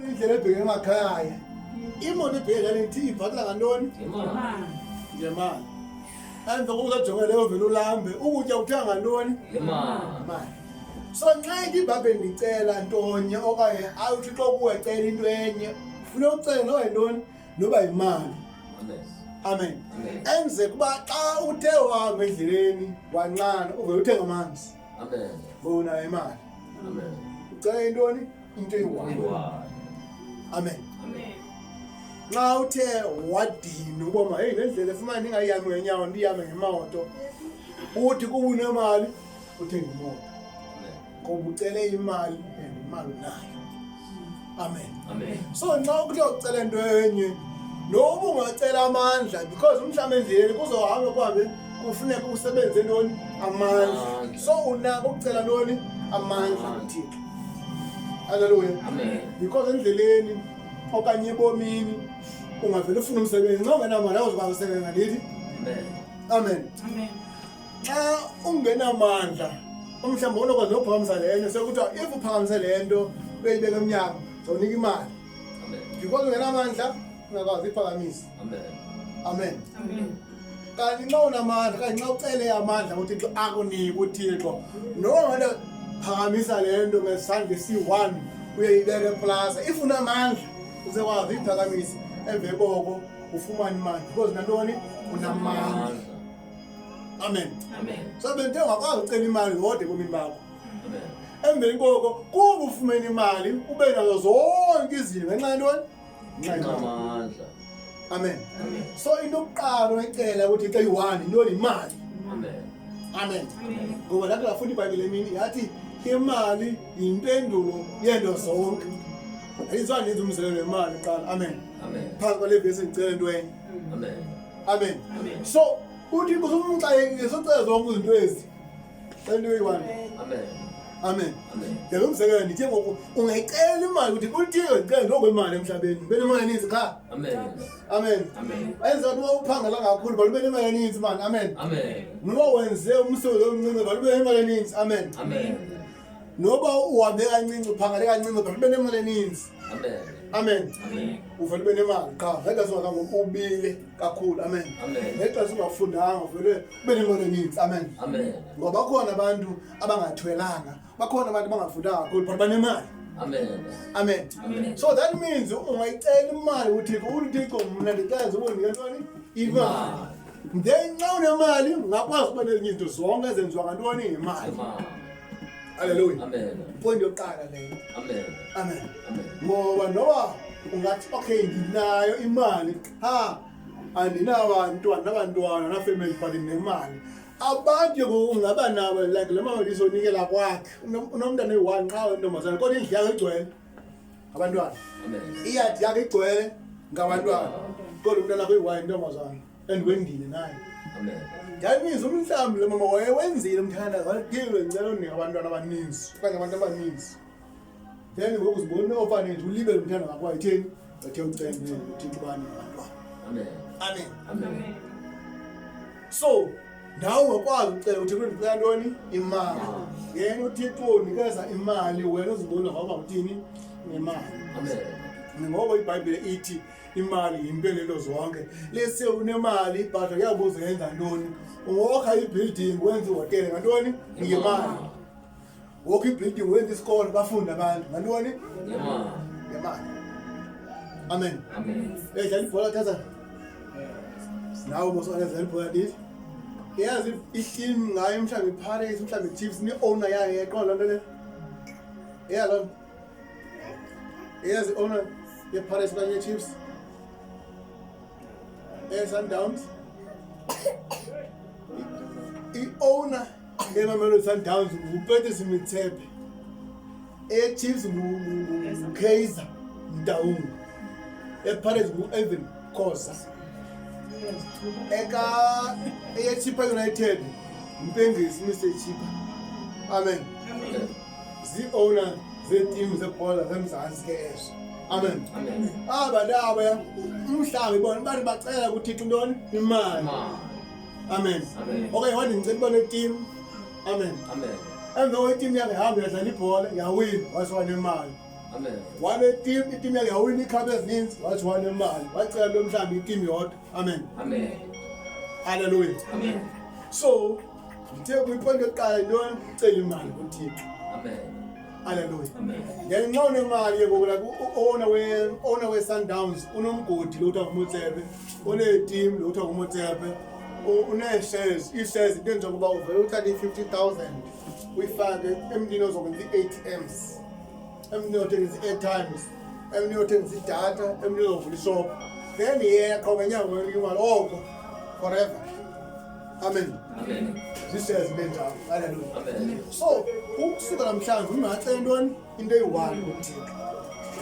Indlela ebheke emakhaya, imoto ebheke ngale ithi ibhatala ngantoni? Ngemali. Emva kokuba ujonge leyo vele ulambe, ukutya kuthenga ngantoni? Ngemali. So nxa ithi ibhayibheli ndicela ntonye okanye ayi uThixo kuwe cela into enye, funeka ucele noba yintoni? Noba yimali. Amen. Enze kuba xa uthe wahamba endleleni wanxana uvele uthenge amanzi. Amen. Ngoba unayo imali. Amen. Ucela intoni? Into eyi-one. Amen. Nxa uthe wadinwa uboma heyi le ndlela efumane ndingayihambi ngenyawo ndihambe ngemoto, uthi kuba unemali uthenge imoto ngoba ucele imali and imali unayo. Amen. Amen. So nxa ukuthe ucela into enye noba ungacela amandla because umhlawumbi endleleni kuzohamba kuhambe kufuneka usebenze ntoni? Amandla. So unako ukucela ntoni? Amandla kuThixo. Haleluya. Amen. Because endleleni okanye ebomini ungavele ufune umsebenzi nxa ungenamali awuzukwazi usebenza ndithi. Amen. Amen. Amen. Xa ungenamandla umhlawumbi unokwazi nokuphakamisa le nto sekuthiwa if uphakamise le nto uyayibeka emnyango zawunika imali. Amen. Because ungenamandla ungakwazi uyiphakamisa. Amen. Amen. Amen. Kanti nxa unamandla okanye nxa ucele amandla uThixo akunike uThixo noba ngathi phakamisa le nto ngesandla esi-one uyayibeka eplaza if unamandla uzekwazi uyiphakamisa emveni koko ufumane imali because nantoni? Unamandla. Amen. Amen. So bendithe ungakwazi ucela imali yodwa ebomini bakho. Amen. Emveni koko kuba ufumene imali ube nazo zonke izinto ngenxa yantoni? Ngenxa yemali. Amandla. Amen. Amen. So into yokuqala oyicela ukuthi icela iyi-one intoni? Imali. Amen. Amen. Amen. Ngoba lathi lafunda iBhayibhile emini yathi imali yimpendulo yeento zonke. Ayizwa nenza umzekelo wemali kuqala. Amen. Amen. Phakathi kwale vesi ngicela into enye. Amen. Amen. Amen. So uthi usumxakekile socela zonke izinto ezi. Cela into eyi-one. Amen. Amen. Amen. Yalo mzekelo ndithe ngoku ungayicela imali ukuthi uthixo ndicela ndokwemali emhlabeni. Ube nemali eninzi qha. Amen. Amen. Amen. Ayenza ukuthi uphangela kakhulu but ube nemali eninzi man. Amen. Amen. Noba wenze umsebenzi omncinci but ube nemali eninzi. Amen. Amen. Noba uhambe kancinci uphangele kancinci but ube nemali eninzi. Amen. Amen. Amen. Uvele ube nemali qha. Ngexesha ungakangoku ubile kakhulu. Amen. Amen. Ngexesha ungafundanga uvele ube nemali eninzi. Amen. Amen. Ngoba bakhona abantu abangathwelanga, bakhona abantu abangafundanga kakhulu but banemali. Amen. Amen. Amen. So that means ungayicela imali uThixo, uthi Thixo mna ndicela nje ubundike ntoni? Imali. Then nxa unemali ungakwazi ukuba nezinye izinto zonke ezenziwa ngantoni? Imali. Amen. Haleluya. Amen. Point yokuqala leyo. Amen. Amen. Amen. Ngoba noba ungathi okay ndinayo imali qha andinabantwana nabantwana nafamily but ndinemali. Abantu ke ngoku ungaba nabo like le mama ndizonikela kwakhe unomntana oyi-one qha wentombazana kodwa indlu yakhe igcwele ngabantwana. Amen. Iyadi yakhe igcwele ngabantwana kodwa umntana wakhe uyi-one intombazana and wendile naye. Amen. That means umhlawumbi lo mama wayewenzile umthandazo wathile ndicela undinika abantwana abaninzi okanye abantu abaninzi. Then ngoku uzibona ofane nje ulibele umthandazo wakho wayetheni ethe ucele uThixo ubanike abantwana. Amen. Amen. Amen. So nawe ungakwazi ucela uThixo ndicela ntoni? Imali. Yena uThixo unikeza imali wena uzibona ngoba uthini? Nemali. Amen. Ngoba iBhayibhile ithi imali yimpelelo zonke. Lese unemali ibhadla kuyabuza yenza ntoni? Ungokha ibuilding wenze ihotele ngantoni? Ngemali. Wokha ibuilding wenze isikole bafunde abantu ngantoni? Ngemali. Ngemali. Amen. Amen. Edlala ibhola thatha. Nawe mos odlala ibhola ndithi. Yazi i-team ngayo mhlawumbe iPirates mhlawumbe iChiefs ne-owner yayo yaqonda loo nto leyo. Yeah loo nto. Yazi i-owner yePirates okanye yeChiefs. EyeSundowns. I-owner yeMamelodi Sundowns nguPatrice Motsepe. EyeChiefs nguKaizer Motaung. EPirates ngu-Irvin Khoza. Eka eyeChippa United Mpengesi Mr Chippa. Amen. Amen. Zii-owner zeetimu zebhola zeMzantsi ke ezo. Amen. Amen. Aba nabo umhlawumbi bona bathi bacela kuThixo ntoni? Imali. Amen. Amen. Amen. Okay, wathi ngicela uba netimu. Amen. Amen. Emva kwetimu yakhe hamba yadlala ibhola yawina wase wanemali. Amen. Waneteam, iteam yakhe yawina iikhaphu ezininzi, wathi wanemali, wacela lo mhlawumbi iteam yodwa. Amen. Amen. Hallelujah. Amen. So, ndithe kwipoint yokuqala yintoni? Ucela imali kuThixo. Amen. Hallelujah. Amen. Ngenxa unemali ke ngoku like owner we owner we Sundowns unomgodi lo kuthiwa nguMotsepe, uneteam lo kuthiwa nguMotsepe, unee-shares, ii-shares into enjengoba uvele uthathe i-50,000 uyifake emntwini ozokwenza ii-ATMs, emntwini othengisa ii-airtimes, emntwini othengisa idatha, emntwini ozovula ishop. Then yena qho ngenyanga uyonika imali oko forever. Amen. Amen. Zii-shares into enjalo. Hallelujah. Amen. So ukusuka namhlanje ungacela ntoni? Into eyi-one kuThixo.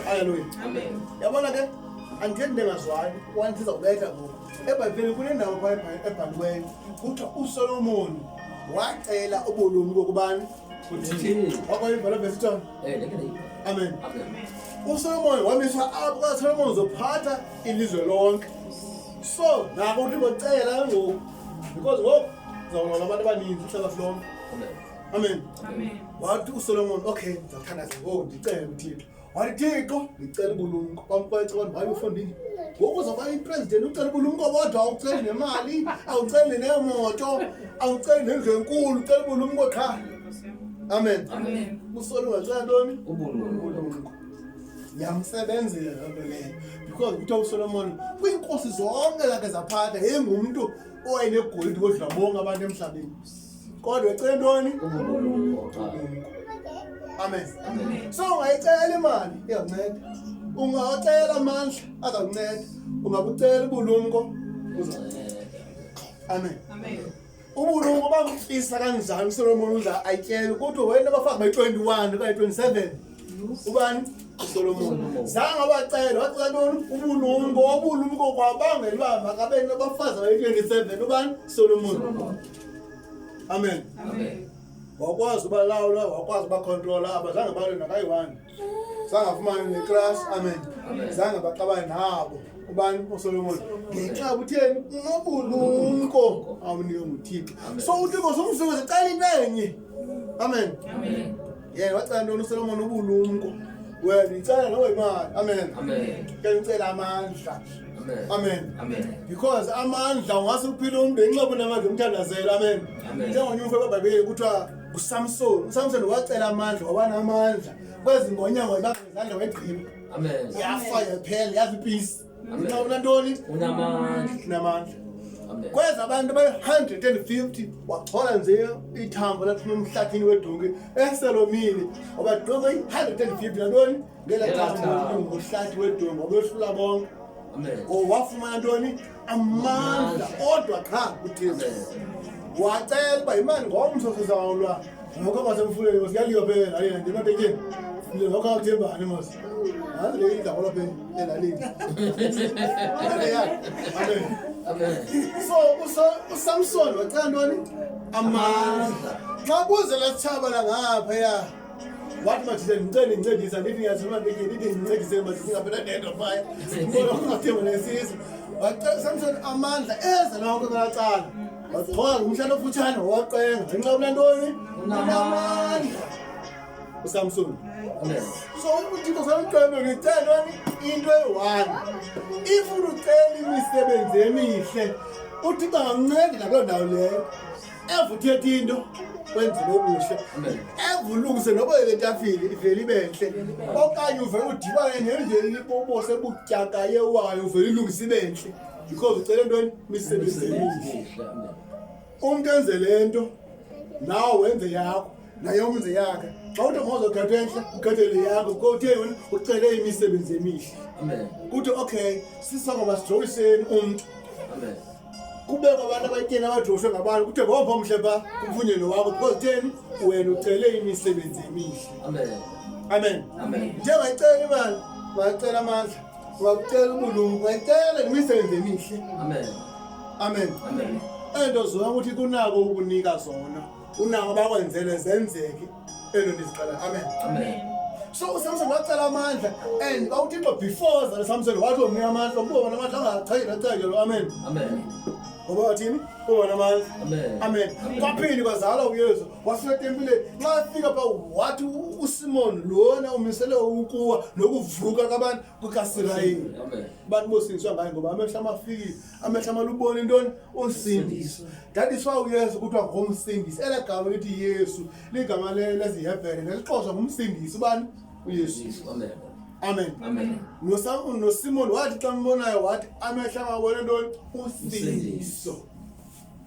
Hallelujah. Amen. Yabona ke andithethi into engazwayo, one sizawubetha ngoku. EBhayibhelini kunendawo phaa ebhaliweyo kuthiwa uSolomon wacela ubulumko kubani? KuThixo. Wakwayibhala vesi ithoni? Ndake ndayiva. Amen. Amen. uSolomon wamiswa apho kaSolomon uzophatha ilizwe lonke. So nako uThixo cela ngoku because ngoku uzawulawula abantu abaninzi ihlabathi lonke. Amen. Amen. Amen. Wathi uSolomon, okay, ndizawuthandaza ngoku ndicele uThixo. Wathi Thixo, ndicela ubulumko. Bamkrweca abantu, hayi ufundile. Ngoku uzawuba yipresident ucela ubulumko bodwa, awuceli nemali, awuceli neemoto, awuceli nendlu enkulu, ucela ubulumko qha. Amen. Amen. USolomon wacela ntoni? Ubulumko. Ubulumko. Yamsebenzela loo nto leyo because kuthiwa uSolomon kwiinkosi zonke zakhe zaphatha yayingumntu owayenegolide kodlula bonke abantu emhlabeni, kodwa ecele ntoni? Ubulumko. Cha. Amen. Amen. So ungayicela imali iyakunceda, ungawacela amandla azakunceda, ungabucela ubulumko uza. Amen. Amen. Ubulumko bamfisa kanjani uSolomon uza ayityele kodwa wena abafazi bayi-21 okanye 27 ubani uSolomon zange abacela, wacela ntoni? Ubulumko. Ubulumko kwabangela uba makabe nabafazi abayi-27 ubani? Solomon. Amen. Amen. Wakwazi ubalawula, wakwazi ubakhontrola, abazange balwe nakayi-one, zange afumane necrash. Amen. Amen. Zange baxabane nabo ubani? uSolomon, ngenxa utheni? Unobulumko awunikwe nguThixo. Amen. So uThixo somsebenzi cela into enye. Amen. Amen. Yena wacela ntoni uSolomon? Ubulumko. Wena icela noba imali. Amen. Amen. Ke ucela amandla. Amen. Amen. Amen. Because amandla ungase uphile umntu ngenxa unamandla umthandazela. Amen. Amen. Njengonye umfo eBhayibhelini kuthiwa nguSamson. USamson wacela amandla, waba namandla. Kwezi ngonyama wayibamba ngezandla wayigqiba. Amen. Yafa yaphela, yafa ipisi. Amen. Ngenxa unantoni? Unamandla. Unamandla. Amen. Kweza abantu abayi-150 wachola nje ithambo laphuma emhlathini wedonki eselomile, wabagqoka i-150 nantoni? Ngela Ngela thambo thambo. lingumhlathi wedonki, wabehlula bonke. Amen. Oh, wafumana ntoni? Amandla odwa qha kuThixo. Amen. Wacela uba imali ngomso sizawulwa ngokho kwasemfuleni mos, kuyaliwa phela elalini, ndimatekeni ngokho akuthembani mos, hayi le indaba lapha elalini. Amen. Amen. So uSamson wacela ntoni? Amandla. Xa kuze lasitshaba langaphaya wathi mathise ndicele ndincedisa, ndithi ngiyathematekeni, ndithi ndincedise mathise ngaphela ndedwa phaya mbona ungathemba nesizwe. Wacela uSamson amandla, eza lonke kwelaa waqhola ngumhlala ofutshane waqenga ngenxa unantoni? Unamandla uSamson. Amen. So uThixo samcebe ngicela ntoni? Into eyi-one. If ucela imisebenzi emihle, uThixo angakunceda nakuloo ndawo leyo. Eva uthetha into wenzile okuhle, Amen. eva ulungise noba le tafile ivele ibe ntle, okanye uvele udibane nendlela ibobo sebutyakaye wayo, uvele ilungise ibe ntle because ucele ntoni? Imisebenzi emihle. Amen. Umntu enze le nto, nawe wenze yakho, naye umze yakhe. Xa uthi mawuzokhetha entle, ukhethe le yakho, kuthe wena ucele imisebenzi emihle. Amen. Kuthi okay, sisongo masijoyiseni umntu, Amen. kubekho abantu abatyeni abajoyiswe ngabantu, kuthiwe ngowuphi omhle phaa, kumfunyelwe wakho because theni? Wena ucele imisebenzi emihle. Amen. Amen. Amen. Njengayicela imali, ungacela amandla, ungacela ubulumko, ungayicela nemisebenzi emihle. Amen. Amen. Amen. Ento zonke ukuthi kunako ukunika zona, unako bakwenzele zenzeke ento ndizicela. Amen. Amen. So uSamson wacela amandla and xa uThixo before zale Samson wathi omnika amandla, umntu wona amandla angachayela achayelo. Amen. Amen. Ngoba wathini? Unganamandla. Amen. Amen. Kwaphinde kwazalwa uYesu, wafika etempileni. Nxa efika pha wathi uSimon lona umisele ukuwa nokuvuka kabantu kukaSirayeli. Amen. Abantu bosindiswa ngaye ngoba amehlo amafikile, amehlo amalubona intoni? Usindiso. That is why uYesu kuthiwa ngumsindisi. Ela gama lithi Yesu ligama lesiHebhere nesiXhosa ngumsindisi ubani? UYesu. Yesu. Amen. Amen. Amen. NoSimon wathi xa mbonayo wathi amehlo amabona ntoni? Usindiso.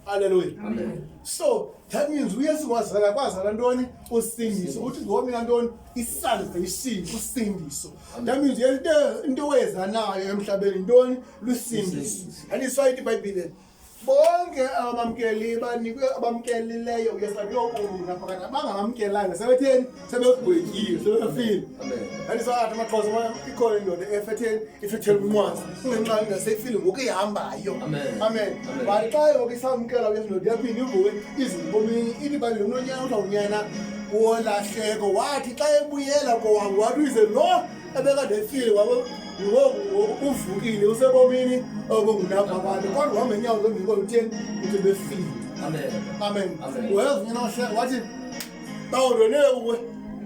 Haleluya. Amen. So that means uYesu wazala kwazala ntoni? Usindiso. Uthi ngomina ntoni? Isalvation, usindiso. That means into weza nayo emhlabeni ntoni? Lusindiso. That is why iBhayibhile bonke abamkeli banikwe abamkelileyo uYesu bakuyobomi naphakade, abangamamkelanga sebetheni? Sebegwetyiwe, sebefile. Amen. That is why athi amaXhosa ikhona indoda efetheni ifethele umnqwazi kungenxa ingaseyifile ngoku ihambayo. Amen. Amen. Amen. But xa ngoku isamkela uYesu ndoda iyaphinda ivuke izibomini ithi ibhayibhile unonyana kuthiwa unyana wolahleko wathi xa ebuyela kowabo wathi uyize lo ebekade efile wabo ngoku uvukile usebomini obungunaphakade kodwa wahamba ngenyawo zombini kodwa utheni uthi befile. Amen. Amen. Amen. Weza unyana wohleko wathi bawo ndonile kuwe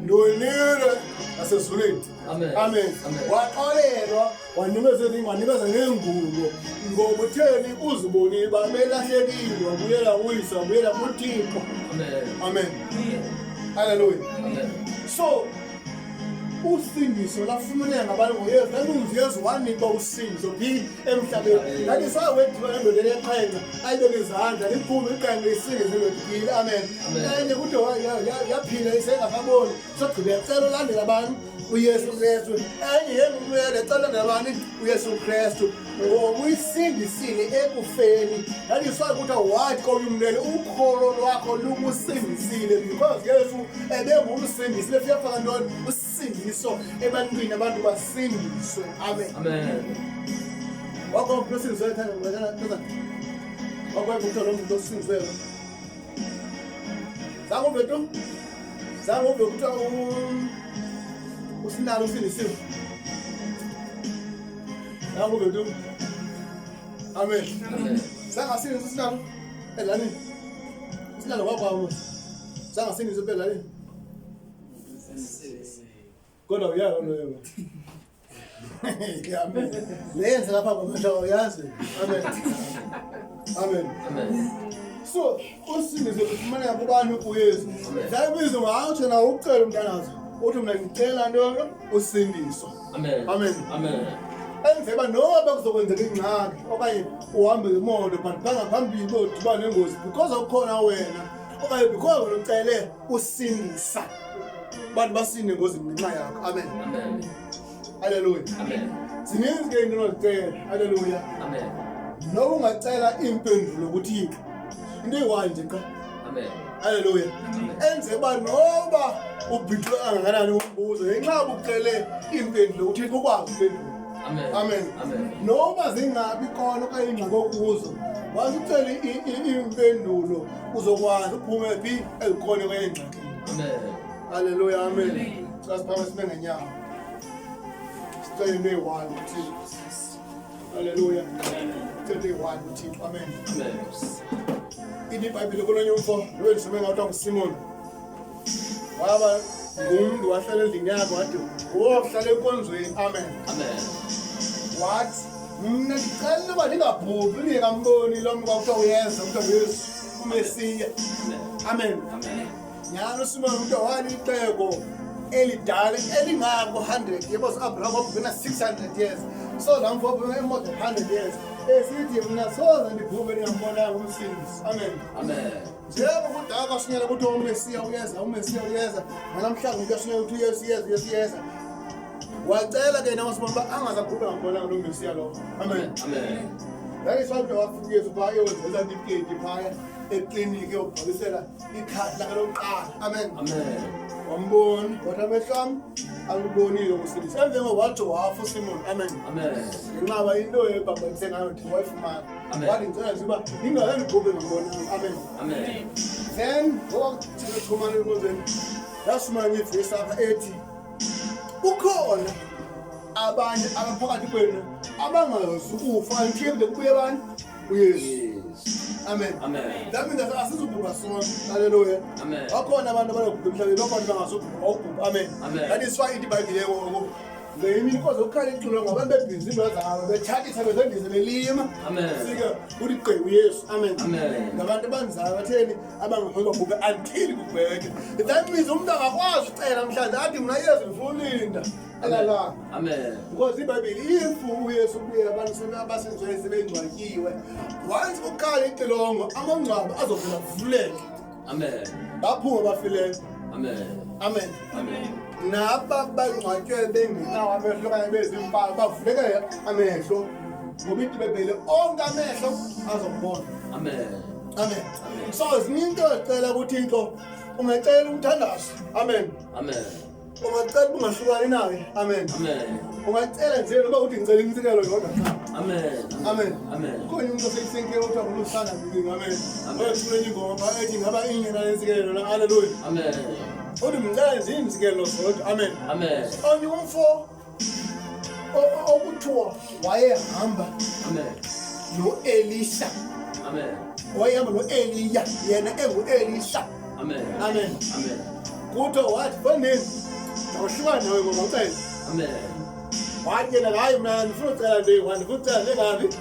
ndonile nasezulwini. Amen. Amen. Amen. Waxolelwa wanikeza wanikeza ngengubo ngoba utheni uzibonile uba belahlekile wabuyela kuyise wabuyela kuThixo. Amen. Amen. Hallelujah. Amen. So usindiso lafumaneka ngabantu ngoYesu. That means uYesu wanikwa usindiso phi emhlabeni. That is why wediba nendoda eneqhenqa ayibeke izandla liphume iqhenqa isindise indoda iphile. Amen. Amen. Enye kuthiwa yaphila isengasaboni sogqiba yacela ulandela abantu uYesu Kristu. Enye yengumele ecela ulandela abantu uYesu Kristu ngoba uyisindisile ekufeni. That is why kuthiwa wathi komnye umlele ukholo lwakho lukusindisile because Yesu ebengumsindisi. Lefika ntoni? Usindiso ebantwini, abantu basindiswe. Amen. Amen. Wakho umuntu osindisiweyo, thanda, thanda, thanda. Wakho kuthiwa lo muntu osindisiweyo. Zange uve tu? Zange uve kuthiwa uSinalo usindisiwe? Zange uve tu? Amen. Amen. Zange asindiswe uSinalo edlalini? Usinalo wakwabo. Zange asindiswe edlalini? Kodwa uyazi loo nto leyo. Amen. Le yenze lapha ngomhla uyazi. Amen. Amen. Amen. So usindiso lufumaneka kubani? KuYesu. Dlala ngawutsho nawo ucela umntanazo. Uthi mna ngicela ntoni? Usindiso. Amen. Amen. Amen. Enzela uba noba kuzokwenzeka ingxaki okanye uhambe ngemoto but phangaphambili bodibana nengozi because akukhona wena okanye because wena ucele usindisa abantu basinde engozini ngenxa yakho. Amen. Amen. Haleluya. Amen. Zininzi ke into onozicela. Haleluya. Amen. Noba ungacela iimpendulo kuThixo, into eyi-one nje qha. Amen. Haleluya. Enze uba noba ubhidwe kangakanani umbuzo ngenxa ubucele iimpendulo kuThixo ukwazi uphendula. Amen. Amen. Amen. Noba zingabi khona okanye ingxaki okuzo, waze ucele iimpendulo uzokwazi uphume phi ezikhona okanye engxakini. Amen. Haleluya. Amen. Xa siphakamise sime ngenyawo. Sicele into eyi-one kuThixo. Haleluya. Sicele into eyi-one kuThixo. Amen. Amen. Ithi iBhayibhile kolonye umfo lo endisome ngawo kuthiwa nguSimon. Waba ngumntu wahlala endlini yakhe wathi wohlala enkonzweni. Amen. Amen. Wathi mna ndicela uba ndingabhubhi ndingekamboni lo mntu kwakuthiwa uyeza kuthiwa nguYesu uMesiya. Amen. Amen. Amen. Nyhani uSimon kuthiwa walixhego elidala elingako 100 yebo uAbraham wabhubhe 600 years. So laa mfo wabhubhe more than 100 years. Esithi mna soze ndibhubhe ndingambonanga umsindisi. Amen. Amen. Njengoba kudala kwashunyelwa ukuthi uMesiya uyeza, uMesiya uyeza, nanamhlanje kuyashunyelwa ukuthi uYesu uyeza, uYesu uyeza. Wacela ke yena uSimon uba angaze abhubhe ngambonanga loo Mesiya lowo. Amen. Amen. That is why kuthiwa wafika uYesu phaa eyokwenza certificate phaya ekliniki eyokubhalisela ikhadi lakhe lokuqala. Amen. Amen. Wambona, wathi amehlo am alubonile ukusindisa. Emveni koko wathi wafa uSimon. Amen. Amen. Ngenxa yoba into ebhabhatise ngayo thi wayifumana. Amen. Wathi ndicela nje uba ndingaze ndibhubhe ngambonanga. Amen. Amen. Then ngoba thina thumana enkonzweni ndasifumana ivesi apha ethi kukhona abanye abaphakathi kwenu abangazukufa until kude kubuye bani? UYesu. Yes. Amen. Amen. That means asizubhubha sonke. Hallelujah. Amen. Bakhona abantu abanobhubha emhlabeni, bakhona abangazubhubha, awubhubha. Amen. Amen. That is why ithi iBhayibhile ngoku le imini inkosi yokukhala iculo ngabantu bebhizi iinto zabo betshatisa bezendise belima. Amen. Sike uthi gqi uYesu. Amen. Amen. Ngabantu abanzayo batheni abangafuni babhubhe until kubheke. That means umntu angakwazi ucela namhlanje athi mna Yesu ndifuna ulinda. Alalanga. Amen. Because iBhayibhile if uYesu ubuye abantu abasenziweyo sebengcwatyiwe, once kukhala ixilongo amangcwaba azovela kuvuleke. Amen. Baphume abafileyo. Amen. Amen. Amen. Naba bangcwatywe bengenawo amehlo okanye bezimpawu bavuleke amehlo ngoba ithi iBhayibhile onke amehlo azombona. Amen. Amen. So ziningi into ezicela kuThixo. Ungacela umthandazo. Amen. Amen. Ungacela ungahlukani naye. Amen. Amen. Ungacela nje noba uthi ngicela insikelo yodwa qha. Amen. Amen. Amen. Khona umuntu oseyisenke othiwa ngulusana mningi. Amen. Amen. Oyethula enye ingoma phaa ethi ngaba inye nale nsikelo na. Hallelujah. Amen. Uthi ngicela nje iinsikelo zodwa. Amen. Amen. Omnye umfo okuthiwa wayehamba Amen. noElisha. Amen. Wayehamba noEliya, yena enguElisha. Amen. Amen. Amen. Kuthiwa wathi fondini ndawuhlukana nawe ngoba ucele. Amen. Wathi yena hayi mna ndifuna ucela nto eyi-one, ndifuna ucela nengaphi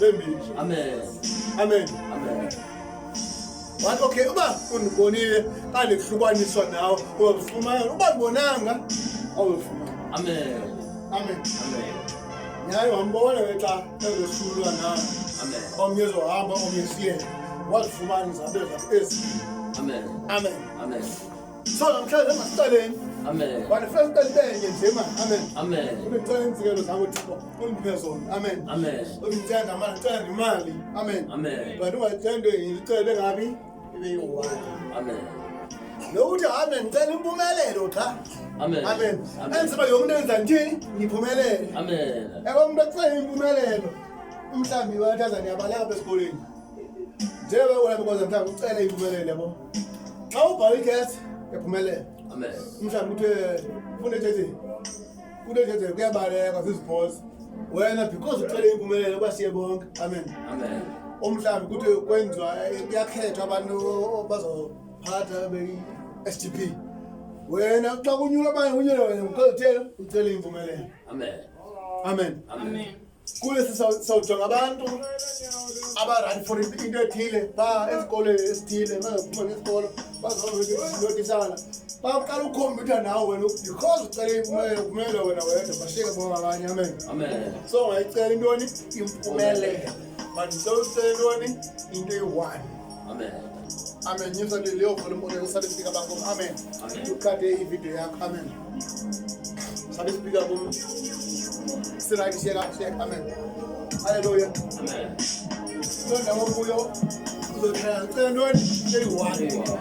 bembili. Amen. Amen. Amen. Wathi okay uba undibonile xa ndikuhlukaniswa nawe uzakufumana, uba ndibonanga awuzofumana. Amen. Amen. Amen. Nyhani wambona ke xa ezohlulwa nawe. Amen. Omnye ezohamba omnye siyena. Wazifumana izabelo zakho ezi. Amen. Amen. Amen. So namhlanje masiceleni. Amen. But first cela ibe nye nje man. Amen. Amen. Ube ngicela iintsikelelo zakho Thixo undiphe zona. Amen. Amen. Ube ngicela ngamali, ngicela nemali. Amen. Amen. But ungacela into enye, ucele ngapi? Ibe yi-one. Amen. Nokuthi amen ngicela impumelelo qha. Amen. Amen. Amen. Enziba yonke into enza ndithini? Ngiphumelele. Amen. Yabo umuntu ocela impumelelo umhlawumbi bathaza niyabaleka apha esikolweni. Njengoba wena because mhlawumbi ucele impumelelo yabo. Xa ubhala itest uyaphumelela. Amen. Mhlawumbi uthe funda ethethe. Funda ethethe kuyabaleka ziziphosa. Wena because ucele impumelelo bashiye bonke. Amen. Amen. Umhlawumbi kuthi kwenziwa kuyakhethwa abantu bazophatha be-SGP. Wena xa kunyulwa abanye kunyulwa wena because uthele ucele impumelelo. Amen. Amen. Amen. Kulesi sawujonga abantu aba-run for into ethile phaa esikolweni esithile bazophuma ngesikolo bazonotisana baqala ukhompyutha nawe wena because ucele impumelelo uphumelele wena wedwa bashiyeke bonke abanye. Amen. Amen. So ungayicela intoni impumelelo but ndicela ucele intoni into eyi-one. Amen. Amen. Nyusa leyo volume ore usabe speaker bakho. Amen. Amen. Ukate ivideo yakho. Amen. Sabe speaker kum. Sirayi sheka sheka. Amen. Hallelujah. Amen. Lo ndawo kuyo uzotshaya ucela ntoni eyi-one.